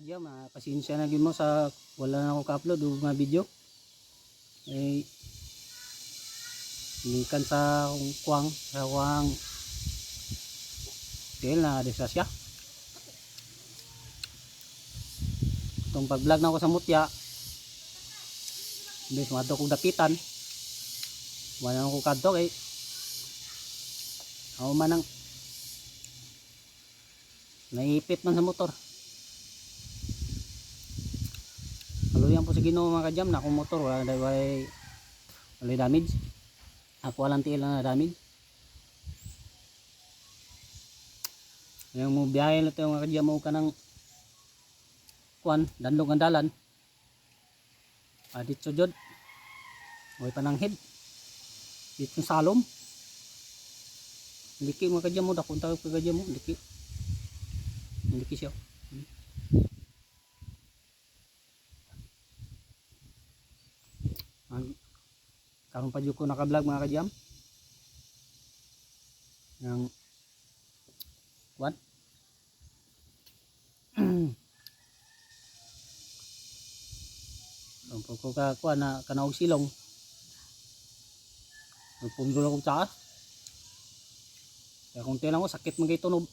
Kadyam, pasensya na gyud mo sa wala na ako ka-upload og mga video. Eh, gikan sa akong kuwang, sa kuwang tiil na disgrasya. Itong pag-vlog na ako sa mutya, imbes madto kong dapitan, wala na ako kadto kay ako man ang naipit man sa motor. Kaluyan po sa Ginoo, mga kajam, na akong motor wala na wala, wala damage. Ako walang tiil na damage. Yung mo biyahe na ito, mga kajam, mo ka ng kuan, dandong ang dalan. Adit jud. Way pananghid. Dito salom. Liki, mga kajam mo, dakon tayo kajam mo, liki. Liki siya. Ang karon pa jud ko naka-vlog, mga kajam. Ng kuan. Ang po ko ka kuan na kanaog silong. Nagpundol akong tsaas. Kaya kung lang ko, sakit man kay tunog.